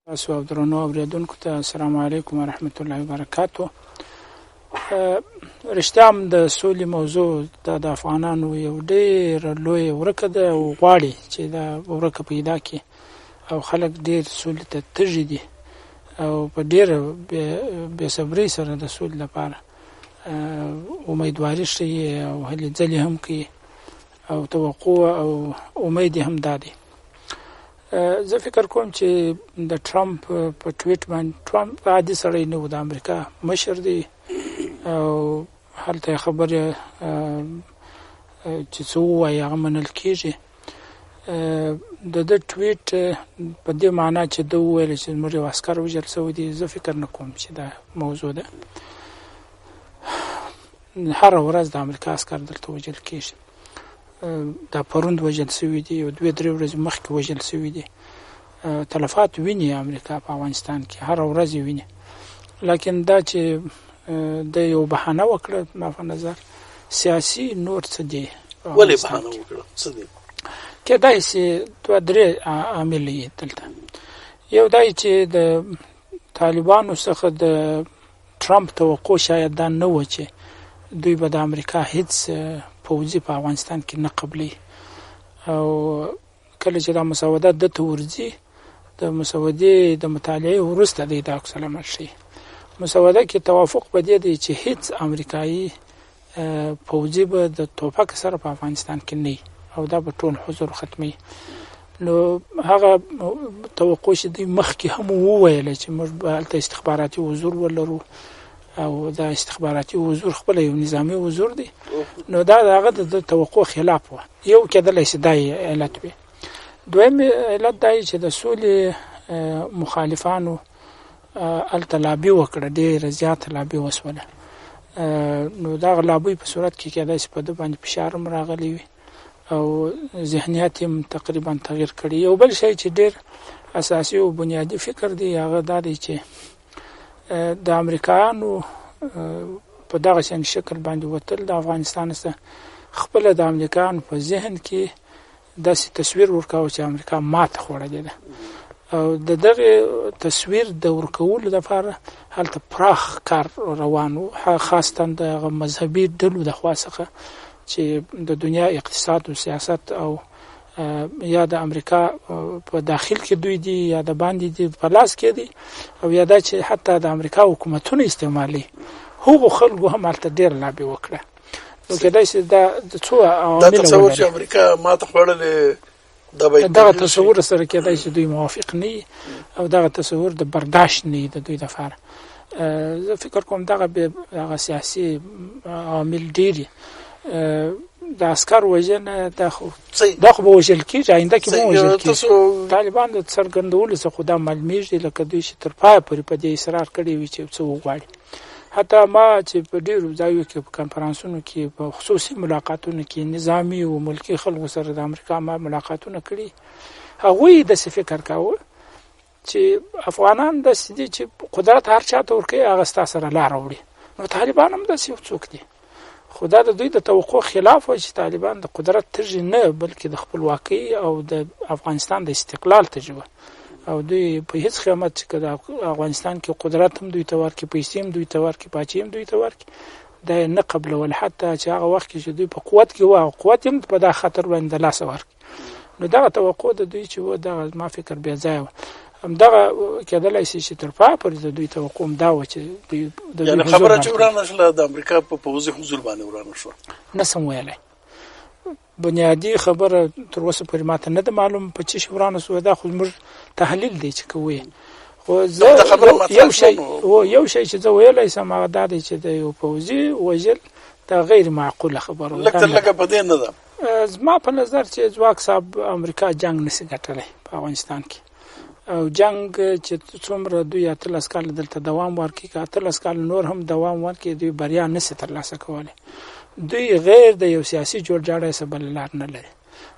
تاسو او درنو اوریدونکو ته السلام علیکم ورحمت الله وبرکاتو. رښتیا هم د سولې موضوع دا د افغانانو یو ډیر لوی ورکه ده او غواړي چې دا ورکه پیدا کړي او خلک ډیر سولې ته تږي دي او په ډیره بې صبرۍ سره د سولې لپاره امیدواري ښيي او هلې ځلې هم کوي او توقع او امید هم دا دی. زه فکر کوم چې د ټرمپ په ټویټ باندې، ټرمپ عادي سړی نه و، د امریکا مشر دی او هلته خبرې چې څه ووایي هغه منل کېږي. د ده ټویټ په دې معنا چې ده وویل چې زموږ یو عسکر وژل شوی دی، زه فکر نه کوم چې دا موضوع ده. هره ورځ د امریکا عسکر دلته وژل کېږي، دا پروند وژل شوي دي، یو دوې درې ورځې مخکې وژل شوي دي. تلفات ویني امریکا په افغانستان کې، هره ورځ یې ویني. لیکن دا چې د یو بهانه وکړه، ما په نظر سیاسي نور څه دي. ولې بهانه وکړه، څه دي؟ کېدای شي دوه درې عامل یې دلته. یو دا چې د طالبانو څخه د ټرمپ توقع شاید دا نه وه چې دوی به د امریکا هیڅ پوځي په افغانستان کې نه قبلوي، او کله چې دا مسوده ده ته ورځي، د مسودې د مطالعې وروسته دی دا عکس العمل ښيي. مسوده کې توافق په دې دی چې هیڅ امریکایي پوځي به د توپک سره په افغانستان کې نه وي او دا به ټول حضور ختموي. نو هغه توقع چې دوی مخکې هم وویل چې موږ به هلته استخباراتي حضور ولرو او دا استخباراتي حضور خپله یو نظامي حضور دی، نو دا د هغه د توقع خلاف وه. یو کېدلی شي دا یې علت وي. دویم علت دا چې د سولې مخالفانو هلته لابي وکړه، ډېره زیاته لابي وسوله. نو دغه لابي په صورت کې کېدای شي په ده باندې فشار هم راغلی وي او ذهنیت یې هم تقریبا تغییر کړی. یو بل شی چې ډېر اساسي او بنیادي فکر دی هغه دا دی چې د امریکایانو په دغه شان شکل باندې وتل د افغانستان څخه خپله د امریکایانو په ذهن کې داسې تصویر ورکاوه چې امریکا ماته خوړلې ده، او د دغه تصویر د ورکولو لپاره هلته پراخ کار روان و، خاصتا د هغه مذهبي ډلو د خوا څخه چې د دنیا اقتصاد او سیاست او یا د امریکا په داخل کې دوی دي یا د باندې دي په لاس کې دي، او یا دا چې حتی د امریکا حکومتونه استعمالي، هغو خلکو هم هلته ډېره لابي وکړه. نو کېدای شي دا د څو دا تصور چې امریکا ماته خوړلې دا به دغه تصور سره کېدای شي دوی موافق نه وي او دغه تصور د برداشت نه وي د دوی لپاره. زه فکر کوم دغه به هغه سیاسي عوامل ډېر دي. د عسکر وژنه دا خو دا خو به وژل کېږي، آینده کې به وژل کېږي. طالبان د څرګندولو څخه خو دا معلومېږي لکه دوی چې تر پایه پورې په دې اصرار کړی وي چې څه وغواړي. حتی ما چې په ډېرو ځایو کې په کنفرانسونو کې په خصوصي ملاقاتونو کې نظامي او ملکي خلکو سره د امریکا ما ملاقاتونه کړي، هغوی داسې فکر کاوه چې افغانان داسې دي چې قدرت هر چا ته ورکوي هغه ستا سره لاره وړي. نو طالبان هم داسې یو څوک دي، خو دا د دوی د توقع خلاف و چې طالبان د قدرت تږي نه بلکې د خپلواکۍ او د افغانستان د استقلال تږي وه، او دوی په هیڅ قیمت چې که د افغانستان کې قدرت هم دوی ته ورکړي، پیسې هم دوی ته ورکړي، پاچهي هم دوی ته ورکړي، دا یې نه قبلول. حتی چې هغه وخت کې چې دوی په قوت کې وه، هغه قوت یې هم په دا خاطر باندې د لاسه ورکړي. نو دغه توقع د دوی چې وه دغه زما فکر بې ځایه وه. همدغه کېدلی شي چې تر پایه پورې د دوی توقع هم دا وه چې دوی د دوی یعنې خبره چې ورانه شوله د امریکا په پوځي حضور باندې ورانه شوه. نه سم ویلی، بنیادي خبره تر اوسه پورې ماته نه ده معلوم په څه شي ورانه شوه، دا خو زموږ تحلیل دی چې کوو یې. خو زه یو شی یو شی چې زه ویلی شم هغه دا دی چې د یو پوځي وژل دا غیر معقوله خبره ده، لږ تر لږه په دې نه ده. زما په نظر چې ځواک صاحب امریکا جنګ نشي ګټلی په افغانستان کې، او جنګ چې څومره دوی 18 کاله دلته دوام ورکړي، که 18 کاله نور هم دوام ورکړي، دوی بریا نشي ترلاسه کولی. دوی غیر د یو سیاسي جوړجاړی څه بله لار نه لري.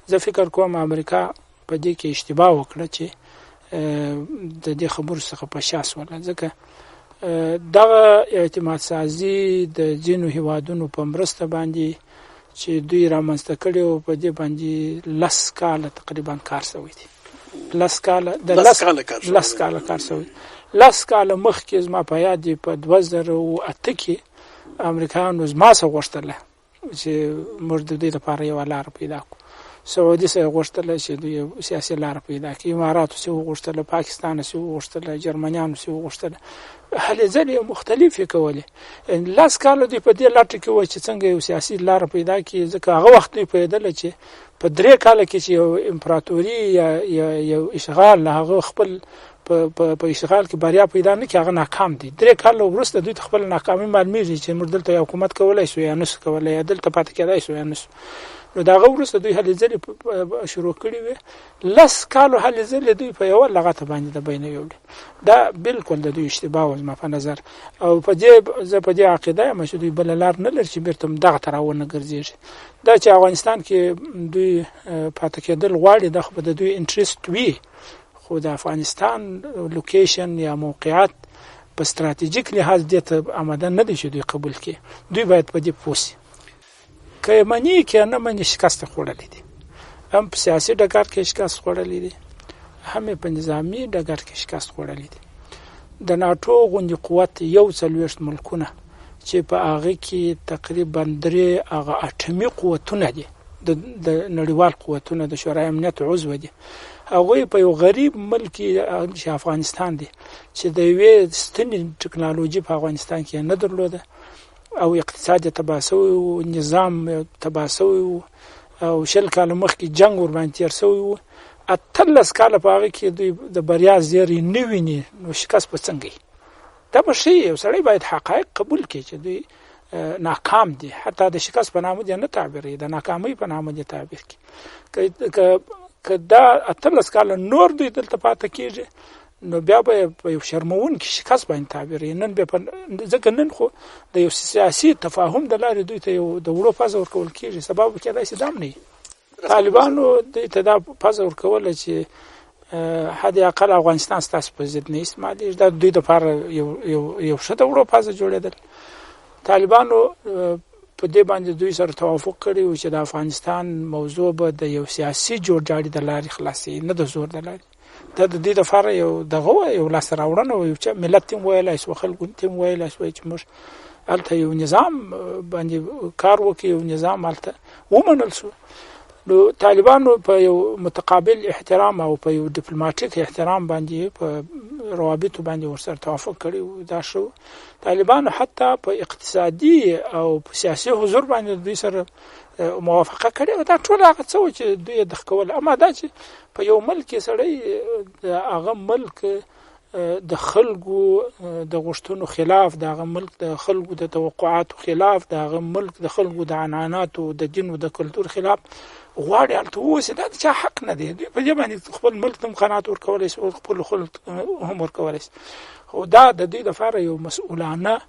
زه فکر کوم امریکا په دې کې اشتباه وکړه چې د دې خبرو څخه په شا سوله، ځکه دغه اعتماد سازي د ځینو هیوادونو په مرسته باندې چې دوی رامنځته کړي او په دې باندې 10 کاله تقریبا کار شوی دی. لس کاله د لس کاله کار شوی. 10 کاله مخکې زما په یاد دي، په 2008 کې امریکایانو زما څخه غوښتله چې موږ د دوی لپاره یوه لاره پیدا کړو. سعودي څخه غوښتله چې دوی سیاسي لاره پیدا کړي، اماراتو څخه وغوښتله، پاکستان څخه وغوښتله، جرمنیانو څخه وغوښتله. هلې ځلې یې مختلفې کولې. 10 کاله دوی په دې لټه کې وه چې څنګه یو سیاسي لاره پیدا کړي، ځکه هغه وخت دوی پوهېدله چې په 3 کاله کې چې یو امپراتوري یا یو اشغال له هغه خپل په اشغال کې بریا پیدا نه کړي، هغه ناکام دی. 3 کاله وروسته دوی ته خپل ناکامي معلومیږي چې موږ دلته یو حکومت کولای شو یا نه شو کولای، یا دلته پاتې کېدای شو یا نه شو. نو د هغه وروسته دوی هلې ځلې شروع کړې وې. 10 کالو هلې ځلې دوی په یوه لغته باندې د بینه یوړې. دا بالکل د دوی اشتباه وه زما په نظر، او په دې زه په دې عقیده یم چې دوی بله لار نه لري چې بېرته هم دغه ته راونه ګرځېږي. دا چې افغانستان کې دوی پاتې کېدل غواړي، دا خو به د دوی interest وي، خو د افغانستان location یا موقعیت په ستراتیژیک لحاظ دې ته آماده نه دی چې دوی قبول کړي. دوی باید په دې پوه شي، که یې مني که یې نه مني شکست خوړلی دی. هم په سیاسي ډګر کې شکست خوړلی دی، هم یې په نظامي ډګر کې شکست خوړلی دی. د ناټو غوندې قوت 41 ملکونه چې په هغه کې تقریبا 3 هغه اټومي قوتونه دي، د نړیوال قوتونه د شورای امنیت عضو دي، هغوی په یو غریب ملک کې چې افغانستان دی، چې د یوې ستنې ټکنالوژي په افغانستان کې نه درلوده، او اقتصاد یې تباه شوی و، نظام یې تباه شوی و، او 20 کاله مخکې جنګ ورباندې تېر شوی و. 18 کاله په هغه کې دوی د بریا زیری نه ویني، نو شکست به څنګه وي؟ دا به ښه یو سړی باید حقایق قبول کړي چې دوی ناکام دي، حتی د شکست په نامه دې نه تعبیروي، د ناکامۍ په نامه دې تعبیر کړي. که دا 18 کاله نور دوی دلته پاتې کېږي، نو بیا به په یو شرموونکي شکست باندې تعبیروي. نن بیا ځکه نن خو د یو سیاسي تفاهم د لارې دوی ته یو د وړو پزه ورکول کېږي، سبا به کېدای شي دا هم نه وي. طالبانو دوی ته دا پزه ورکوله چې حد اقل افغانستان ستاسو په ضد نه استعمالېږي. دا دوی دپاره یو ښه د وړو پزه جوړېدل. طالبانو په دې باندې دوی سره توافق کړی و چې د افغانستان موضوع به د یو سیاسي جوړجاړي د لارې خلاصوي، نه د زور د لارې. دا د دې لپاره یو دغه وه، یو لاسته راوړنه وه، یو چې ملت ته هم ویلای شو، خلکو ته هم ویلای شو چې موږ هلته یو نظام باندې کار وکړو، یو نظام هلته ومنل شو. نو طالبانو په یو متقابل احترام او په یو ډیپلوماټیک احترام باندې په روابطو باندې ورسره توافق کړی و، دا ښه و. طالبانو حتی په اقتصادي او په سیاسي حضور باندې دوی سره موافقه کړې وه. دا ټول هغه څه و چې دوی یې دخکول. اما دا چې په یو ملک کې سړی د هغه ملک د خلکو د غوښتنو خلاف، د هغه ملک د خلکو د توقعاتو خلاف، د هغه ملک د خلکو د عنعناتو، د دین او د کلتور خلاف غواړي هلته واوسي، دا د چا حق نه دی. دوی په دې باندې خپل ملک ته هم قناعت ورکولی شي او خپلو خلکو ته هم ورکولی شي. خو دا د دوی دپاره یو مسؤلانه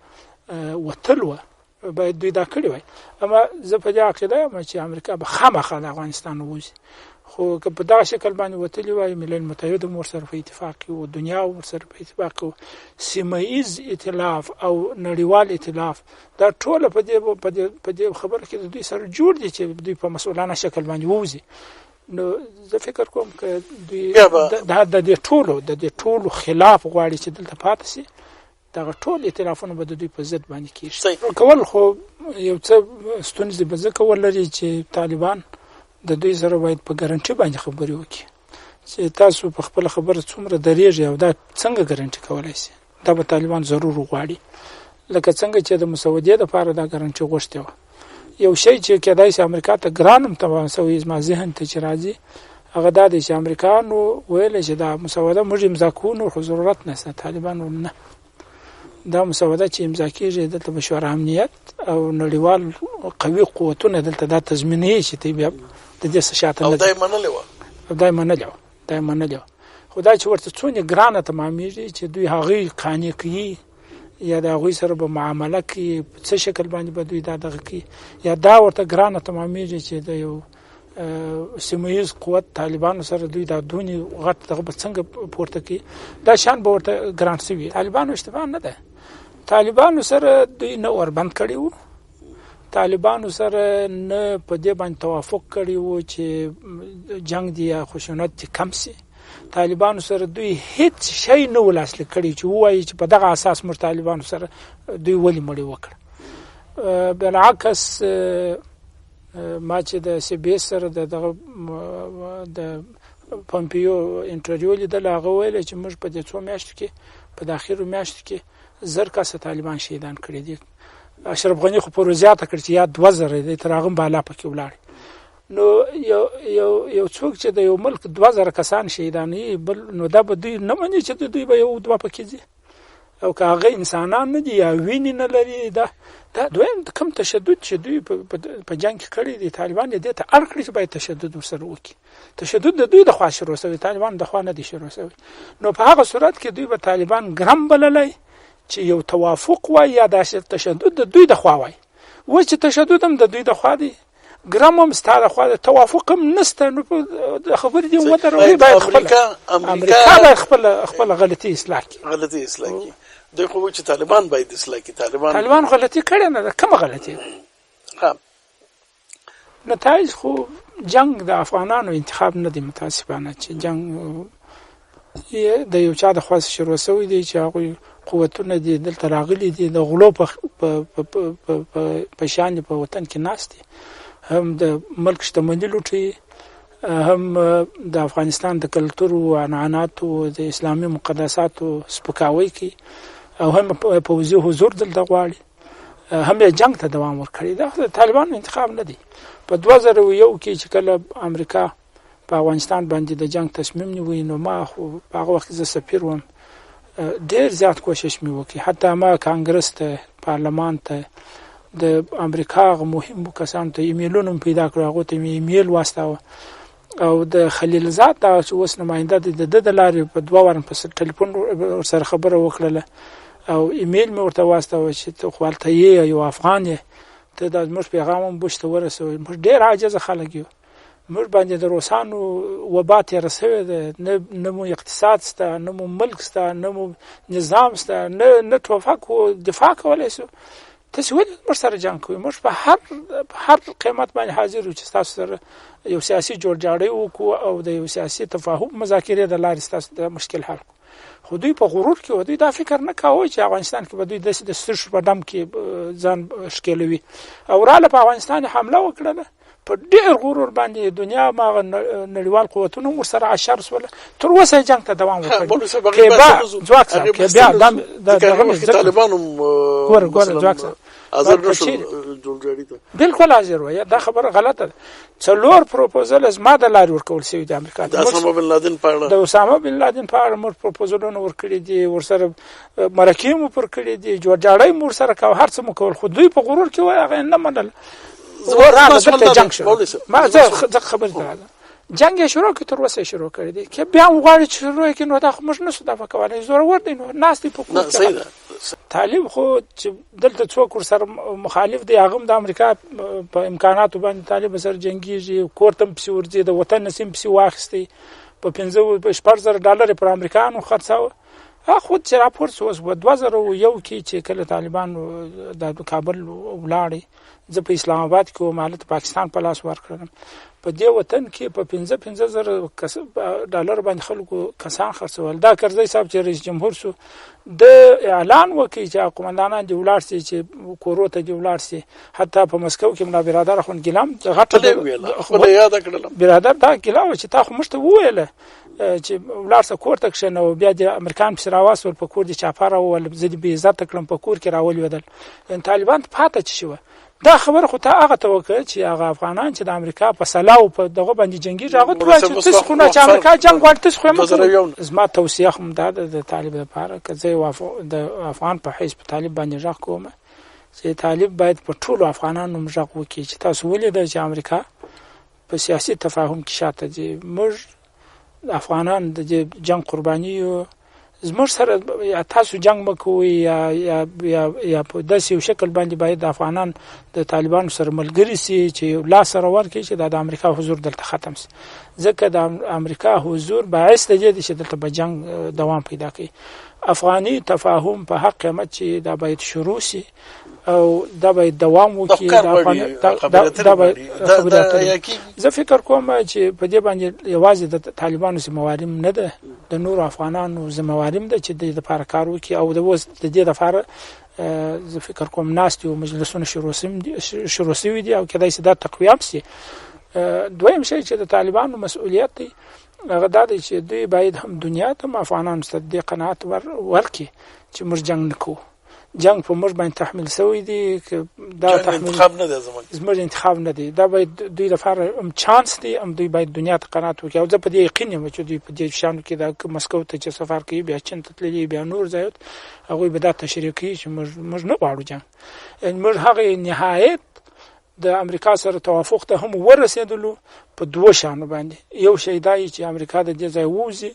وتل وه، باید دوی دا کړي وای. اما زه په دې عقیده یم چې امریکا به خامخا د افغانستان ووځي، خو که په دغه شکل باندې وتلي وای، ملل متحد هم ورسره په اتفاق کې و، دنیا هم ورسره په اتفاق کې و، سیمه ییز ائتلاف او نړیوال ائتلاف دا ټوله په دې خبره کې د دوی سره جوړ دي چې دوی په مسؤلانه شکل باندې ووځي. نو زه فکر کوم که دوی د دې ټولو خلاف غواړي چې دلته پاتې شي، دغه ټول ائتلافونه به د دوی په ضد باندې کېږي. کول خو یو څه ستونزې به ځکه ولري چې طالبان د دوی سره باید په ګارنټي باندې خبرې وکړي چې تاسو په خپله خبره څومره درېږئ او دا څنګه ګارنټي کولی شي. دا به طالبان ضرور وغواړي، لکه څنګه چې د مسودې دپاره دا ګارنټي غوښتې وه. یو شی چې کېدای شي امریکا ته ګران هم تمام شوی، زما ذهن ته چې راځي هغه دا دی چې امریکانو ویل چې دا مسوده موږ امضا کوو، نور خو ضرورت نشته. طالبان ویل نه، دا مسوده چې امضا کېږي دلته به شورا امنیت او نړیوال قوي قوتونه دلته دا تضمینوي چې ته بیا د دې څه شاته نه او دا یې منلې وه، او دا یې منلې وه. خو دا چې ورته څونې ګرانه تمامېږي چې دوی هغوی قانع کوي یا د هغوی سره به معامله کوي، په څه شکل باندې به دوی دا دغه کوي، یا دا ورته ګرانه تمامېږي چې د یو سیمه ییز قوت طالبانو سره دوی دا دونې غټ دغه به څنګه پورته کوي، دا شان به ورته ګران سوي. طالبانو اشتباه نه ده، طالبانو سره دوی نه اوربند کړی وو، طالبانو سره نه په دې باندې توافق کړی وو چې جنګ دی یا خشونت دې کم سي. طالبانو سره دوی هیڅ شی نه و لاسلیک کړی چې ووایي چې په دغه اساس موږ طالبانو سره دوی ولې مړی وکړه. بالعکس ما چې د سی بي اس سره د دغه د پمپیو انټرویو لیدل، هغه ویل چې موږ په دې څو میاشتو کې، په د اخرو میاشتو کې 1000 کسه طالبان شهیدان کړي دي. اشرف غني خو پرو زیاته کړ چې یا 2000 دی، تر هغه بالا پکې ولاړ. نو یو یو یو څوک چې د یو ملک 2000 کسان شهیدانوي، بل نو دا به دوی نه مني چې دوی به یو دوه پکې ځي، او که هغه انسانان نه دي یا وینې نه لري. دا دویم کوم تشدد چې دوی په جنګ کې کړی دی، طالبان یې دې ته اړ کړي چې باید تشدد ورسره وکړي. تشدد د دوی د خوا شروع شوی، طالبان د خوا نه دی شروع شوی. نو په هغه صورت کې دوی به طالبان ګرم بللی چې یو توافق وای یا داسې تشدد د دوی د خوا وای. اوس چې تشدد هم د دوی د خوا دی، ګرم هم ستا د خوا دی، توافق هم نشته، نو د خبرې دې ودروي. باید امریکا باید خپله غلطي اصلاح کړي. غلطي اصلاح کړي. دوی خو وایي چې طالبان باید اصلاح کړي. طالبان غلطي کړې نه ده، کومه غلطي؟ نتایج خو جنگ د افغانانو انتخاب نه دی متاسفانه، چې جنگ د یو چا د خوا شروع شوی دی چې هغوی قوتونه دي دلته راغلي دي، د غلو په شان په وطن کې ناست دي، هم د ملک شتمني لوټوي، هم د افغانستان د کلتور او عنعناتو د اسلامي مقدساتو سپکاوی کوي، او هم پوځي حضور دلته غواړي، هم یې جنگ ته دوام ورکړي. دا خو د طالبانو انتخاب نه دی. په 2001 کې چې کله امریکا په افغانستان باندې د جنگ تصمیم نیوی، نو ما خو په هغه وخت کې زه سفیر وم، ډېر زیات کوشش مې وکړ. حتی ما کانګرس ته، پارلمان ته، د امریکا هغه مهمو کسانو ته ایمیلونه مې پیدا کړل، هغو ته مې ایمیل واستاوه. او د خلیلزاد دا چې اوس نماینده دی، د ده د لارې په دوه واره په ټلیفون ورسره خبره وکړله او ایمیل مې ورته واستاوه چې ته خو هلته یې، یو افغان یې، ته دا زموږ پیغام هم بوش ته ورسوې. موږ ډېر عاجزه خلک یو، موږ باندې د روسانو وبا تېره شوې ده، نه مو اقتصاد شته، نه مو ملک شته، نه مو نظام شته، نه ټوپک و دفاع کولی شو. تاسو ولې موږ سره جنګ کوئ؟ موږ په هر قیمت باندې حاضر یو چې ستاسو سره یو سیاسي جوړجاړی وکړو او د یو سیاسي تفاهم مذاکرې د لارې ستاسو د مشکل حل کړو. خو دوی په غرور کې وو، دوی دا فکر نه کاوه چې افغانستان کې به دوی داسې د سترشو په ډم کې ځان ښکېلوي. او راله په افغانستان حمله وکړله په ډېر غرور باندې، دنیا ماغه نړیوال قوتونه هم ورسره اشر سول، تر اوسه یې جنګ ته دوام ورکړ. ځواک صاحب که بیا طالبان هم ګوره ګوره ځواک صاحب حاضر نه شول جوړجاړي ته، بالکل حاضر وه. دا خبره غلطه ده. 4 پروپوزل زما د لارې ورکول شوي دي امریکا ته، د اسامه بن لادن په اړه، د اسامه بن لادن په اړه موږ پروپوزلونه ورکړي دي، ورسره مرکې مو پر کړي دي، جوړجاړی مو ورسره کاوه، هر څه مو کول. خو دوی په غرور کې وه، هغه یې نه منل. راغله دلته جنګ شروع، ما زه خبرې ته راغلم، جنګ یې شروع کړ، تر اوسه یې شروع کړی دی. که بیا هم غواړي چې شروع یې کړي، نو دا خو موږ نه شو دفع کولی، زورور دی، نو ناست دی په کور کې. طالب خو چې دلته څوک ورسره مخالف دی، هغه هم د امریکا په امکاناتو باندې طالب سره جنګېږي، کور ته هم پسې ورځي، د وطن نسیم پسې واخیستی، په 5-6 زره ډالر یې پر امریکایانو خرڅاوه. هغه خو چې راپور شو اوس په 2001 کې چې کله طالبان د کابل ولاړې، زه په اسلام آباد کې وم، هلته پاکستان په لاس ورکړم. په دې وطن کې په 5-5 زره ډالر باندې خلکو کسان خرڅول. دا کرزی صاحب چې رئیس جمهور شو، د اعلان وکړي چې قومندانان دې ولاړ شي، چې کورو ته دې ولاړ شي. حتی په مسکو کې ملا برادر اخوند ګیله هم غټه برادر دا ګیله وه چې تا خو موږ ته وویله چې ولاړ شه کور ته کښېنه، او بیا دې امریکان پسې راواستول، په کور دې چاپه راووهل، زه دې بې عزته کړم، په کور کې راولوېدل. یعنې طالبان ته پاته څه شي وه؟ دا خبره خو تا هغه ته وکړه چې هغه افغانان چې د امریکا په سلا او په دغه باندې جنګېږي، هغه ته ووایه چې تاسو خو نه چې امریکا جنګ غواړي، تاسو خو یې مه کوئ. زما توصیه هم دا ده د طالب لپاره، که زه یو د افغان په حیث په طالب باندې غږ کوم، چې طالب باید په ټولو افغانانو هم غږ وکړي چې تاسو ولیدل چې امریکا په سیاسي تفاهم کې شاته ځي، موږ افغانان د دې جنګ قرباني یو، زموږ سره یا تاسو جنګ مه کوئ یا یا یا یا په داسې یو شکل باندې باید افغانان د طالبانو سره ملګري سي چې یو لاس سره ورکړي چې دا د امریکا حضور دلته ختم سي. ځکه د امریکا حضور باعث د دې دی چې دلته به جنګ دوام پیدا کوي. افغاني تفاهم په حق قیمت چې دا باید شروع شي او دا باید دوام وکړي. دا باید خبرې اترې. زه فکر کوم چې په دې باندې یوازې د طالبانو ذمه واري هم نه ده، د نورو افغانانو ذمه واري هم ده چې د دې لپاره کار وکړي. او د اوس د دې لپاره زه فکر کوم ناستې او مجلسونه شروع شوي دي او کېدای شي دا تقویه هم شي. دویم شی چې د طالبانو مسؤلیت دی هغه دا دی چې دوی باید هم دنیا ته هم افغانانو ته د دې قناعت ورکړي چې موږ جنګ نه کوو، جنګ په موږ باندې تحمیل شوی دی، که دا جنګ تحمیل انتخاب نه دی زموږ، زموږ انتخاب نه دی. دا باید دوی لپاره هم چانس دی، هم دوی باید دنیا ته قناعت وکړي. او زه په دې یقین یم چې دوی په دې شیانو کې دا مسکو ته چې سفر کوي، بیا چین ته تللي، بیا نور ځایو ته، هغوی به دا تشریح کوي چې موږ نه غواړو جنګ. یعنې موږ هغه نهایت د امریکا سره توافق ته هم ورسېدلو په دوو شیانو باندې. یو شی دا چې امریکا د دې ځای ووځي،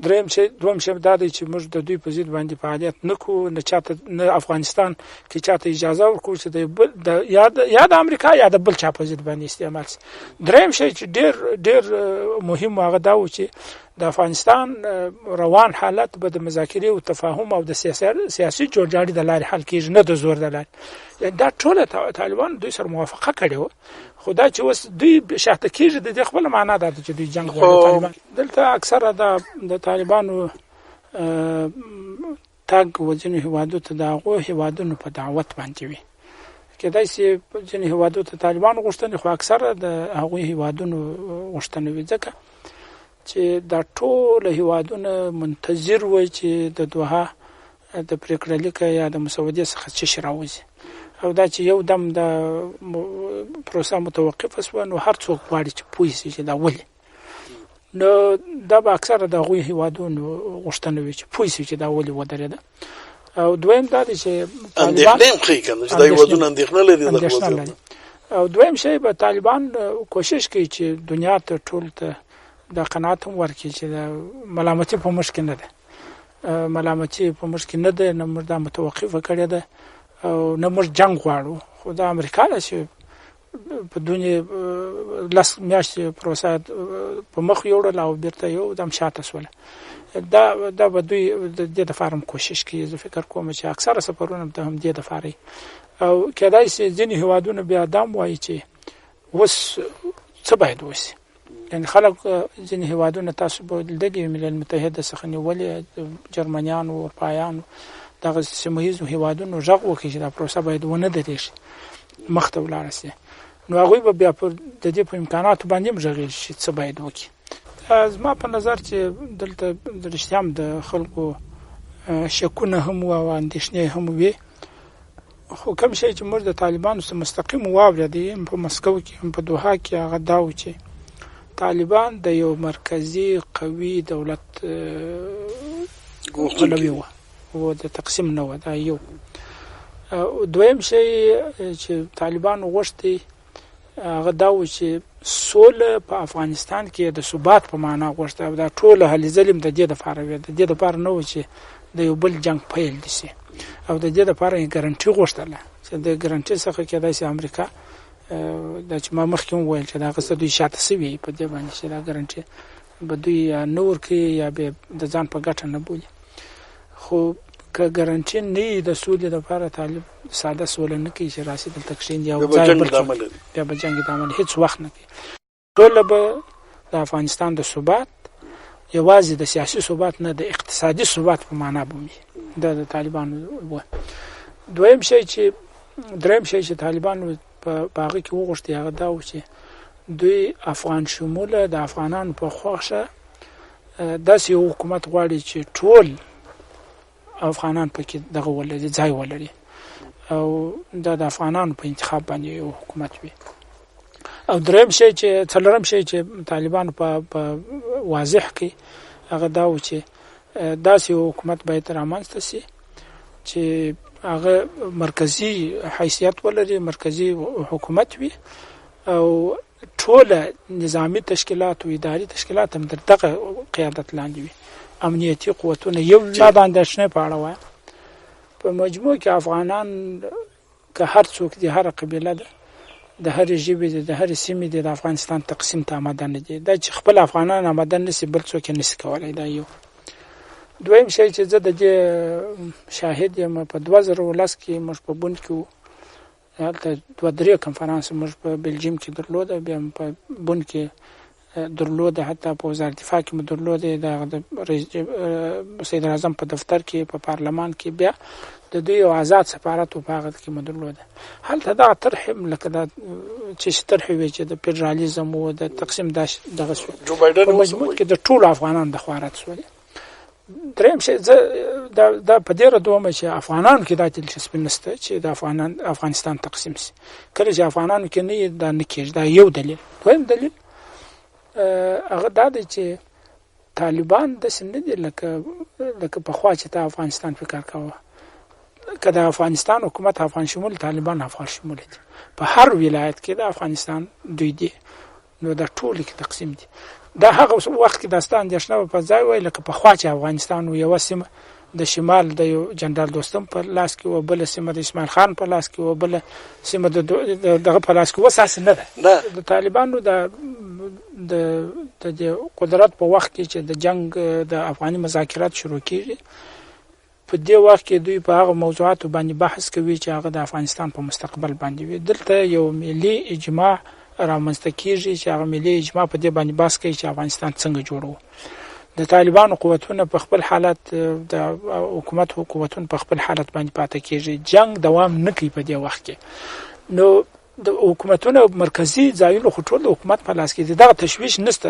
دریم شی، دویم شی دا دی چې موږ د دوی په ضد باندې فعالیت نه کوو، نه چاته، نه افغانستان کې چاته اجازه ورکوو چې د بل، د، یا د، یا د امریکا یا د بل چا په ضد باندې استعمال شي. دریم شی چې ډېر، ډېر مهم هغه دا و چې د افغانستان روان حالت به د مذاکرې او تفاهم او د سیاسي جوړجاړي د لارې حل کېږي، نه د زور د لارې. یعنې دا ټوله طالبان دوی سره موافقه کړې وه، خو دا چې اوس دوی شاته کېږي د دې خپله معنا دا ده چې دوی جنګ غواړي. طالبان دلته اکثره د طالبانو تګ و ځینو هېوادو ته د هغو هېوادونو په دعوت باندې وي. کېدای شي ځینو هېوادو ته طالبان غوښتنې، خو اکثره د هغوی هېوادونو غوښتنه وي، ځکه چې دا ټول هېوادونه منتظر وي چې د دوحه د پرېکړه لیکه یا د مسودې څخه څه شی راوځي. او دا چې یو دم د پروسه متوقفه شوه، نو هر څوک غواړي چې پوه شي چې دا ولې. نو دا به اکثره د هغوی هېوادونو غوښتنه وي چې پوه شي چې دا ولې ودرېده. او دویم دا دی چې طالبان اندېښنه هم ښيي که نه، چې دا هېوادونه اندېښنه لري د اندېښنه وضعیت. لري. او دویم شی به طالبان کوشش کوي چې دنیا ته ټول ته دا قناعت هم ورکړي چې دا ملامتي په موږ کې نه ده، ملامتي په موږ کې نه ده، نه موږ دا متوقفه کړې ده او نه موږ جنګ غواړو. خو دا امریکا ده چې په دونې لس میاشتې پروسه په مخ یوړله او بیرته یو دم شاته سوله. دا به دوی د دې دپاره هم کوشش کوي. زه فکر کوم چې اکثره سفرونه به هم دې دپاره وي. او کېدای شي ځینې هېوادونه بیا دا هم وایي چې اوس څه باید وشي. یعنې خلک ځینې هېوادونه تاسو به لیدلي وي، ملل متحده څخه نیولې جرمنیانو، اروپایانو، دغه سیمه ییزو هېوادونو غږ وکړي چې دا پروسه باید ونه درېږي، مخته ولاړه شي. نو هغوی به بیا د دې په امکاناتو باندې هم غږېږي چې څه باید وکړي. زما په نظر چې دلته د رښتیا هم د خلکو شکونه هم وو او اندېښنې هم وې، خو کوم شی چې موږ د طالبانو څخه مستقیم واورېدی، هم په مسکو کې هم په دوحه کې، هغه دا و چې طالبان د یو مرکزي قوي دولت غوښتونکي پلوي وه او د تقسیم نه وه. دا یو. دویم شی چې طالبانو غوښتي هغه دا و چې سوله په افغانستان کې د ثبات په معنا غوښته، او دا ټوله هلې ځلې هم د دې دپاره وې، د دې دپاره نه و چې د یو بل جنګ پیل دي شي، او د دې دپاره یې ګارنټي غوښتله چې د ګارنټي څخه کېدای شي امریکا، دا چې ما مخکې هم وویل چې د هغه څه دوی شاته شوي په دې باندې چې دا ګارنټي به دوی یا نه ورکوي یا به د ځان په ګټه نه بولي. خو که ګارنټي نه وي د سولې دپاره، طالب ساده سوله نه کوي چې راسي دلته کښېني او بیا به ځای جنګ بل ادامه څوک لري. بیا به جنګ ادامه لري، هېڅ وخت نه کوي. سوله به د افغانستان د ثبات، یوازې د سیاسي ثبات نه، د اقتصادي ثبات په معنا به وي. دا د طالبانو و. دویم شی چې دریم شی چې طالبانو په هغه کې وغوښتي هغه دا و چې دوی افغان شموله د افغانانو په خوښه، داسې یو حکومت غواړي چې ټول افغانان پکې دغه ولري، ځای ولري، او دا د افغانانو په انتخاب باندې یو حکومت وي. او دریم شی چې څلورم شی چې طالبانو په واضح کې هغه دا و چې داسې یو حکومت باید رامنځته شي چې هغه مرکزي حیثیت ولري، مرکزي حکومت وي، او ټوله نظامي تشکیلات او اداري تشکیلات هم تر دغه قیادت لاندې وي، امنیتي قوتونه یو وي. دا د اندېښنې په اړه وایم. په مجموع کې افغانان که هر څوک دي، هره قبیله ده، د هرې ژبې دي، د هرې سیمې دي، د افغانستان تقسیم ته آماده نه دي. دا چې خپل افغانان آماده نه شي، بل څوک یې نه شي کولی. دا یو. دویم شی چې زه د دې شاهد یم، په 2010 کې موږ په بن کې وو، هلته دوه درې کنفرانس موږ په بلجیم کې درلود، بیا موږ په بن کې درلود، حتی په وزارت دفاع کې مو درلود، د رئیس صدر اعظم په دفتر کې، په پارلمان کې، بیا د دوی یو آزاد سفارت و، په هغه کې مو درلود. هلته دغه طرحې هم لکه دا چې طرحې وې چې د فدرالیزم و د تقسیم دغه شو، جو بایډن په مجموع کې د ټولو افغانانو د خوا رد شولې. دریم شی زه دا په دې ردوم چې افغانانو کې دا دلچسپي نشته چې د افغانستان تقسیم شي. کله چې افغانانو کې نه دا نه کېږي، دا یو دلیل. دویم دلیل هغه دا دی چې طالبان داسې نه دي لکه پخوا چې تا افغانستان فکر کاوه. که د افغانستان حکومت افغان شمول، طالبان افغان شمول دي، په هر ولایت کې د افغانستان دوی دي، نو دا ټول کې تقسیم دي. دا هغه وخت کې دا ستا اندېښنه به په ځای وای لکه پخوا چې افغانستان و، یوه سیمه د شمال د یو جنرال دوستم په لاس کې وه، بله سیمه د اسماعیل خان په لاس کې وه، بله سیمه د دغه په لاس کې وه. اوس هسې نه ده. د طالبانو د دې قدرت په وخت کې چې د جنگ د افغاني مذاکرات شروع کیږي، په دې وخت کې دوی په هغه موضوعاتو باندې بحث کوي چې هغه د افغانستان په مستقبل باندې وي. دلته یو ملي اجماع رامنځته کیږي چې هغه ملي اجماع په دې باندې بحث کوي چې افغانستان څنګه جوړو. د طالبانو قوتونه په خپل حالت، د حکومت قوتونه په خپل حالت باندې پاتې کیږي، جنگ دوام نه کوي په دې وخت کې. نو د حکومتونو مرکزي ځایونه خو ټول د حکومت په لاس کې دي، دغه تشویش نشته.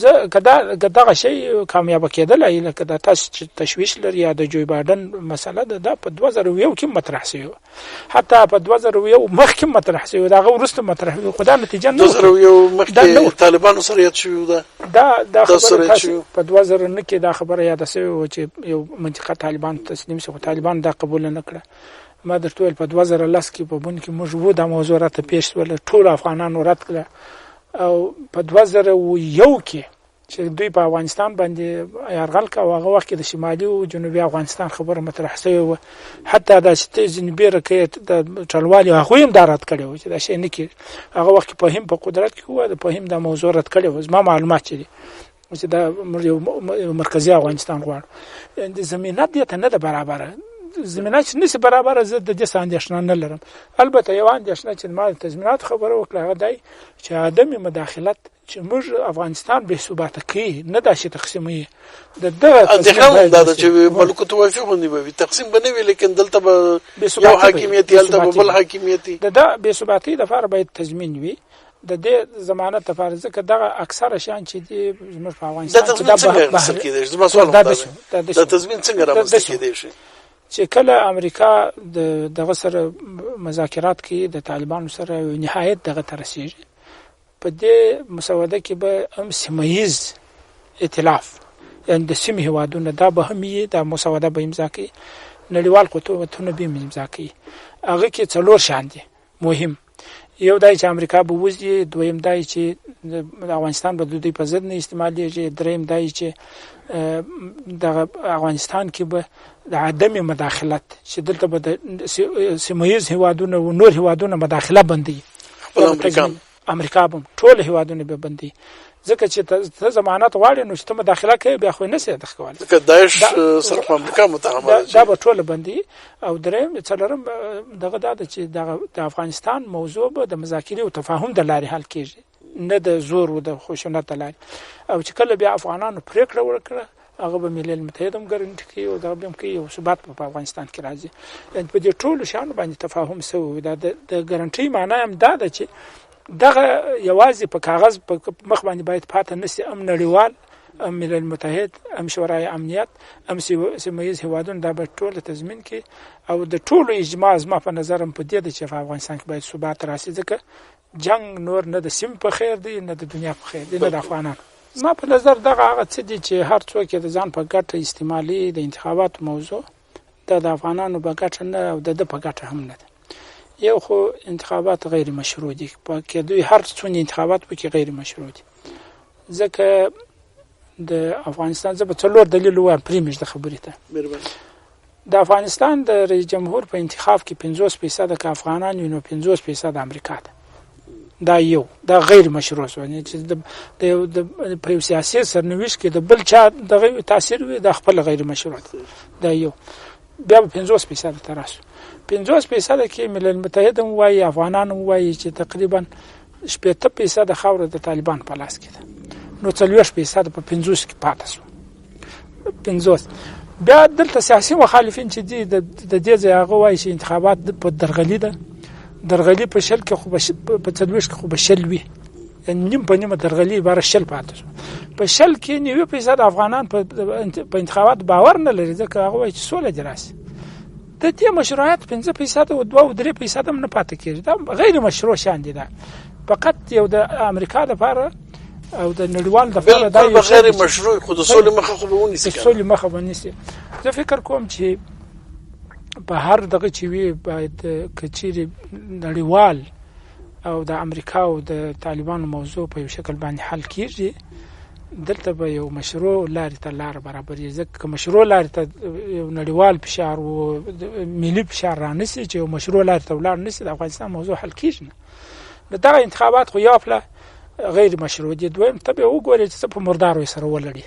زه که دغه شی کامیابه کېدلی، لکه دا تاسو چې تشویش لري یا د جوی بایډن مسله ده، دا په 2001 کې مطرح شوې وه، حتی په 2001 مخکې مطرح شوې وه، د هغه وروسته مطرح شوې، خو دا نتیجه نه وه. 2001 مخکې دا نه وه. طالبانو سره یاد شوې وه. دا دا خبره سره یاد تاسو شوې وه. په 2009 کې دا خبره یاده شوې وه چې یو منطقه طالبان تسلیم شي، خو طالبان دا قبول نه کړه. ما درته وویل په 2010 کې په بن کې موږ وو، دا موضوع راته پېښ شوله، ټولو افغانانو رد کړه. او په 2001 کې چې دوی په افغانستان باندې یرغل کاوه، هغه وخت کې د شمالي او جنوبي افغانستان خبره مطرح شوې وه، حتی دا چې ته ځینې بېره کوې د ټلوالې هغوی هم دا رد کړې وه چې دا شی نه کېږي. هغه وخت کې فهیم په قدرت کې و، د فهیم دا موضوع رد کړې وه. زما معلومات چې دي چې دا موږ یو مرکزي افغانستان غواړو، د زمینه دې ته نه ده برابره. زمینه چې نشي برابره، زه د دې څه اندېښنه نه لرم. البته یوه اندېښنه چې ما د تضمیناتو خبره وکړه، هغه دی چې عدم مداخلت چې موږ افغانستان بې ثباته کوي، نه دا چې تقسیموي. د دغه اندېښنه تضمین هم دا ده باید چې وشي. ملک توافق باندې به وي، تقسیم به نه وي، لیکن دلته به بې ثباتي یو به وي. حاکمیت وي، هلته به بې ثباتي بل وي. حاکمیت وي. د دا بې ثباتۍ دپاره باید تضمین وي، د دې ضمانت دپاره، ځکه دغه اکثره شیان چې دي زموږ په افغانستان دا کې تضمین دا څنګه اخیستل کېدای شي؟ زما سوال هم دا دی. دا داسې دا تضمین څنګه دا رامنځته داسې کېدای شي؟ چې کله امریکا د دغه سره مذاکرات کوي، د طالبانو سره، نهایت دغه ته رسېږي. په دې مسوده کې به هم سیمه ییز ائتلاف، یعنې د سیمې هېوادونه دا به هم وي، دا مسوده به امضا کوي، نړیوال قوتونه به هم امضا کوي. هغه کې څلور شیان دي مهم. یو دا چې امریکا به وځي، دویم دا چې د افغانستان به د دوی په ضد نه استعمالېږي، دریم دا چې دغه افغانستان کې به د عدم مداخلت، چې دلته به د سیمه ییز هېوادونه او نور هېوادونه مداخله بندوي. خپل امریکا. امریکا به هم ټول هېوادونه به بندوي، ځکه چې ته ضمانت غواړې، نو چې ته مداخله کوې بیا خو یې نه شې دغه کولی. ځکه داعش سره خو امریکا متهمه ده چې دا به ټوله بندوي. او دریم څلورم دغه دا ده چې دغه د افغانستان موضوع به د مذاکرې او تفاهم د لارې حل کېږي، نه د زور او د خشونت د لارې. او چې کله بیا افغانانو پرېکړه وکړه، هغه به ملل متحد هم ګارانټي کوي او دغه به هم کوي، او ثبات به په افغانستان کې راځي. یعنې په دې ټولو شیانو باندې تفاهم شوی وي. دا د ګارانټۍ معنا هم دا ده چې دغه یوازې په کاغذ په مخ باندې باید پاتې نه شي، هم نړیوال، هم ملل متحد، هم شورای امنیت، هم سیمه ییز هېوادونه دا باید ټوله تضمین کړي. او د ټولو اجماع زما په نظر هم په دې ده چې په افغانستان کې باید ثبات راشي، ځکه جنگ نور نه د سیمې په خیر دی، نه د دنیا په خیر دی، نه د افغانانو. زما په نظر دغه هغه څه دي چې هر څوک یې د ځان په ګټه استعمالوي. د انتخاباتو موضوع دا د افغانانو په ګټه نه او د ده په ګټه هم نه ده. یو خو انتخابات غیر مشروع دي، په کې دوی هر څونه انتخابات پکې غیر مشروع دي، ځکه د افغانستان زه به څلور دلیل ووایم پرې مې ږده خبرې ته. مهرباني. د افغانستان د رئیس جمهور په انتخاب کې پنځوس فیصده که افغانان وي، نو پنځوس فیصده امریکا ده. دا یو دا غیر مشروع شو، یعنی چې د په یو سیاسي سرنوشت کې د بل چا دغه تاثیر وي، دا خپل غیر مشروع دی. دا یو. بیا به 50% ته راسو. 50% کې ملل متحد هم وایي، افغانان هم وایي چې تقریبا 60% خاوره د طالبان په لاس کې ده، نو 40% په 50 کې پاتې شو. 50 بیا دلته سیاسي مخالفین چې دي د دې ځای هغه وایي چې انتخابات په درغلي ده، درغلي په 20 کې خو په 40 کې خو به 20 وي، یعنی نیم په نیمه درغلي عبارت 20 پاتې شو. په 20 کې 90% افغانان په انتخابات باور نه لري، ځکه هغه وایي چې سوله دې راشي. د دې مشروعیت 5% او 2 او 3% هم نه پاتې کېږي. دا غیر مشروع شان دي. دا فقط یو د امریکا لپاره او د نړیوال لپاره دا یو غیر مشروع، خو د سولې مخه خو به ونیسي، د سولې مخه به ونیسي. زه فکر کوم چې په هر دغه چې وي باید که چیرې نړیوال او د امریکا او د طالبانو موضوع په یو شکل باندې حل کیږي، دلته به یو مشروع لارې ته لار برابرېږي. ځکه که مشروع لارې ته یو نړیوال فشار و ملي فشار رانسي چې یو مشروع لارې ته ولاړ نسي، د افغانستان موضوع حل کیږي نه. نو دغه انتخابات خو یو پله غیر مشروع دي. دویم ته به وګورې چې څه په مردارو یې سره ولړي،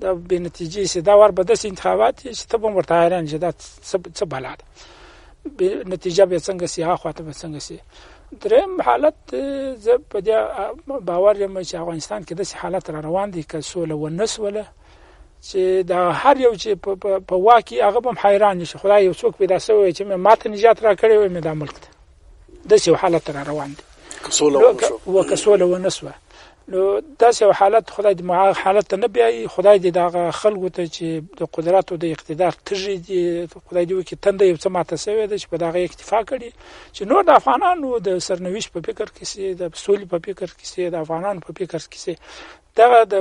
دا بې نتیجې سي. دا ور به داسې انتخابات دي چې ته به هم ورته حیران شې دا څه بلا ده، بې نتیجه به څنګه سي، هاخوا ته به څنګه سي. دریم حالت، زه په دې باور یم چې افغانستان کې داسې حالت را روان دی که سوله ونه سوله چې دا هر یو چې په واک کې هغه به هم حیران شي، خدای یو څوک پیدا شوی چې ماته نجات راکړی وای مې دا ملک ته. داسې یو حالت را روان دی که سوله ونه شوه، که سوله ونه شوه. نو داسې یو حالت خدای دې هغه حالت ته نه بیایي. خدای دې دغه خلکو ته چې د قدرت او د اقتدار تږي دي، خدای دې وکړي تنده یو څه ماته شوې ده چې په دغه اکتفا کړي چې نور د افغانانو د سرنوشت په فکر کې سي، د سولې په فکر کې سي، د افغانانو په فکر کې سي. دغه د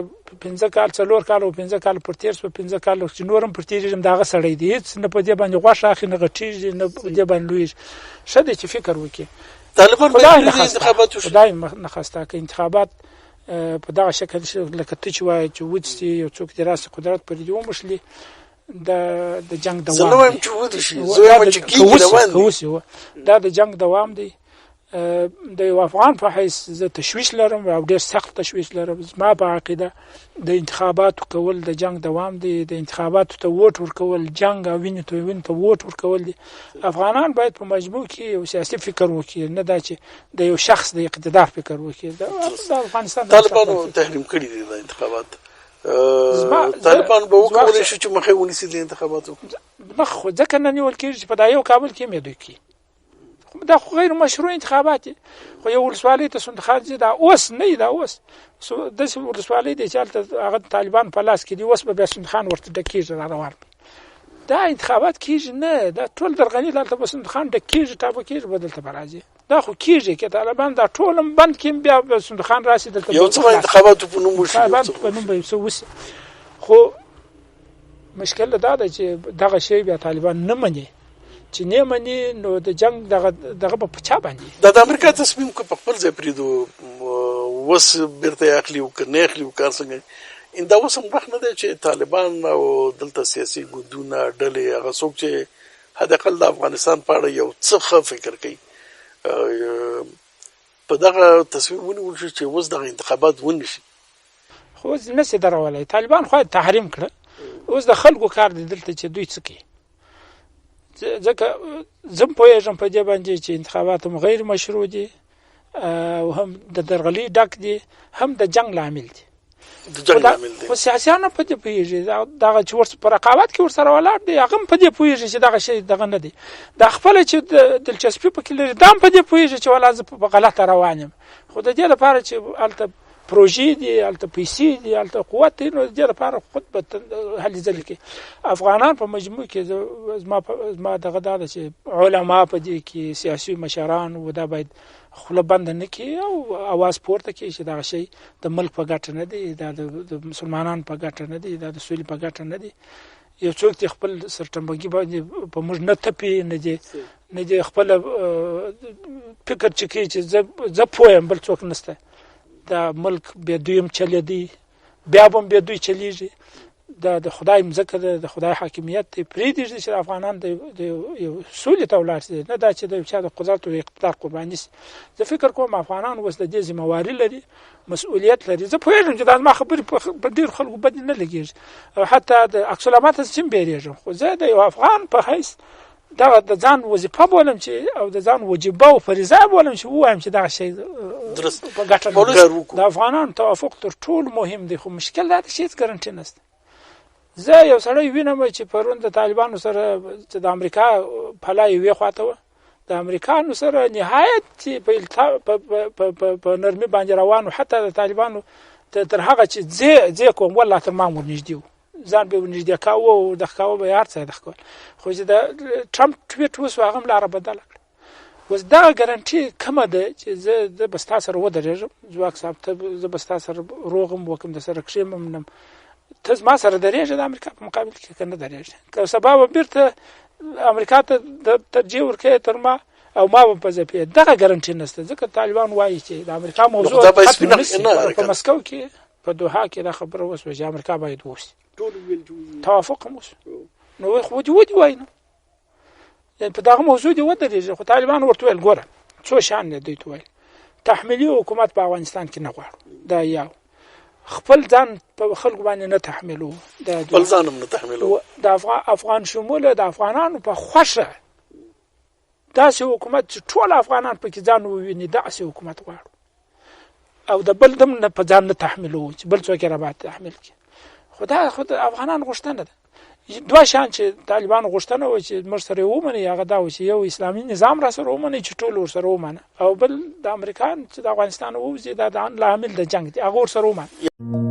5 کال 4 کال او 5 کال پر تېر شو، 5 کال چې نور هم پر تېرېږم د هغه سړی دی، هېڅ نه په دې باندې غوښه اخلي، نه غټېږي، نه په دې باندې لویږي. ښه دی چې فکر وکړي. طالبان به انتخابات وشي، خدای نه خواسته که انتخابات په دغه شکل لکه ته چې وایې چې وڅي یو څوک دې راسي قدرت پر دې وموښلي، د جنګ دوام زه نه وایم چې ودې شي، زه وایم چې کېږي روان دی. دا د جنګ دوام دی. د یو افغان په حیث زه تشویش لرم او ډېر سخت تشویش لرم. زما په عقیده د انتخاباتو کول د جنګ دوام دی، د انتخاباتو ته ووټ ورکول جنګ او وینې ته وینې ته ووټ ورکول دي. افغانان باید په مجموع کې یو سیاسي فکر وکړي، نه دا چې د یو شخص د اقتدار فکر وکړي. د افغانستان طالبانو تحریم کړي دي دا انتخابات. طالبان به وکولی شي چې مخه ونیسي د انتخاباتو؟ مخ خو ځکه نه نیول کېږي چې په دا یو کابل کې مې دوی کوي. دا خو غیر مشروع انتخابات دي. خو یو ولسوالۍ ته صندوقان ځي، دا اوس نه دا اوس داسې ولسوالۍ دی چې هلته هغه طالبان په لاس کې دي، اوس به بیا صندوقان ورته ډکېږي را روان. دا انتخابات کېږي نه، دا ټول درغلي دلته به صندوقان ډکېږي، ټاپه کېږي، به دلته به راځي. دا خو کېږي که طالبان دا ټول هم بند کړي، بیا به صندوقان راسي دلته. یو څه به انتخاباتو په نوم وشي، انتخاباتو په نوم به یو څه وشي. خو مشکل دا ده چې دغه شی بیا طالبان نه مني، چې نه مني نو د جنګ دغه به په چا باندې. دا د امریکا تصمیم که په خپل ځای پرېږدو، اوس بېرته یې اخلي او که نه اخلي او کار څنګه، دا اوس هم وخت نه دی چې طالبان او دلته سیاسي ګوندونه ډلې هغه څوک چې حد اقل د افغانستان په اړه یو څه ښه فکر کوي په دغه تصمیم ونیول شي چې اوس دغه انتخابات ونه شي. خو اوس نه شي درولی، طالبان خو تحریم کړه، اوس د خلکو کار دی دلته چې دوی څه کوي. ځکه زه هم پوهېږم په دې باندې چې انتخابات هم غیر مشروع دي او هم د درغلي ډک دي، هم د جنګ لامل دي. د جنګ لامل دي. خو سیاسیان هم په دې پوهېږي، دغه چې ورسره په رقابت کې ورسره ولاړ دی هغه هم په دې پوهېږي چې دغه شی دغه نه دی. دا خپله چې دلچسپي پکې لري دا هم په دې پوهېږي چې ولا زه په غلطه روان یم. خو د دې لپاره چې هلته پروژې دي، هلته پیسې دي، هلته قوت دی، نو د دې لپاره خود به هلې ځلې کوي. افغانان په مجموع کې زما دغه دا ده چې علما په دې کې، سیاسي مشران و، دا باید خوله بنده نه کړي او اواز پورته کړي چې دغه شی د ملک په ګټه نه دی، دا د مسلمانانو په ګټه نه دی، دا د سولې په ګټه نه دی. یو څوک دې خپل سرټمبګي باندې په موږ نه تپي، نه دې خپل فکر چې کوي چې زه پوه یم بل څوک نشته. دا ملک بې دوی هم چلېدی، بیا به هم بې دوی چلېږي. د د خدای مځکه ده، د خدای حاکمیت دی، پرېږدي چې افغانان د یو سولې ته ولاړ شي، نه دا چې د یو چا د قدرت او اقتدار قرباني شي. زه فکر کوم افغانان اوس د دې ذمه واري لري، مسؤلیت لري. زه پوهېږم چې دا زما خبرې په ډېرو خلکو بدې نه لګېږي او حتی د عکس العمل څخه هم بېرېږم، خو زه د یو افغان په حیث دغه د ځان وظیفه بولم چې او د ځان وجیبه او فریضه بولم چې ووایم چې دغه شی درست په ګټه نه دی. د افغانانو توافق تر ټولو مهم دی، خو مشکل دا دی چې هېڅ ګرنټي نشته. زه یو سړی وینم چې پرون د طالبانو سره چې د امریکا پلا یوې خواته وه، د امریکانو سره نهایت چې په نرمي باندې روان، حتی د طالبانو تر هغه چې ځې کوم والله تر ما ورنږدې وو، ځان به ورنږدې کاوه او د ښکاوه به یې هر څه د ښکول، خو چې د ټرمپ ټویټ وسو هغه هم لاره بدله کړه. اوس دغه ګرنټي کومه ده چې زه به ستا سره ودرېږم، ځواک صاحب ته زه به ستا سره روغ هم وکړم، در سره کښېنم، ته زما سره درېږې د امریکا په مقابل کې که نه درېږې؟ که سبا به بېرته امریکا ته ترجیح ورکوې تر ما او ما به په ځپې، دغه ګرنټي نشته. ځکه طالبان وایي چې د امریکا موضوع ختمه نه شي. په مسکو کې په دوحه کې دا خبره وشوه چې امریکا باید ووځي، توافق هم وشو، نو خو دې ودې وایي، نو یعنې په دغه موضوع دې ودرېږي. خو طالبان ورته ویل ګوره څو شیان دی دوی ته ویل، تحمیلي حکومت په افغانستان کې نه غواړو، دا یو خپل ځان په خلکو باندې نه تحمیلو، دا خپل ځان هم نه تحمیلو، د افغان شموله د افغانانو په خوښه داسې حکومت چې ټول افغانان پکې ځان وویني داسې حکومت غواړو، او د بل دم نه په ځان نه تحمیلو چې بل څوک یې راباندې تحمیل کړي. خو دا خو د افغانانو غوښتنه ده. دوه شیان چې طالبانو غوښتنه وه چې موږ سره یې ومني، هغه دا و چې یو اسلامي نظام را سره ومني چې ټول ورسره ومنه، او بل د امریکا چې د افغانستان ووځي دا د لامل د جنګ دی، هغه ورسره ومنه.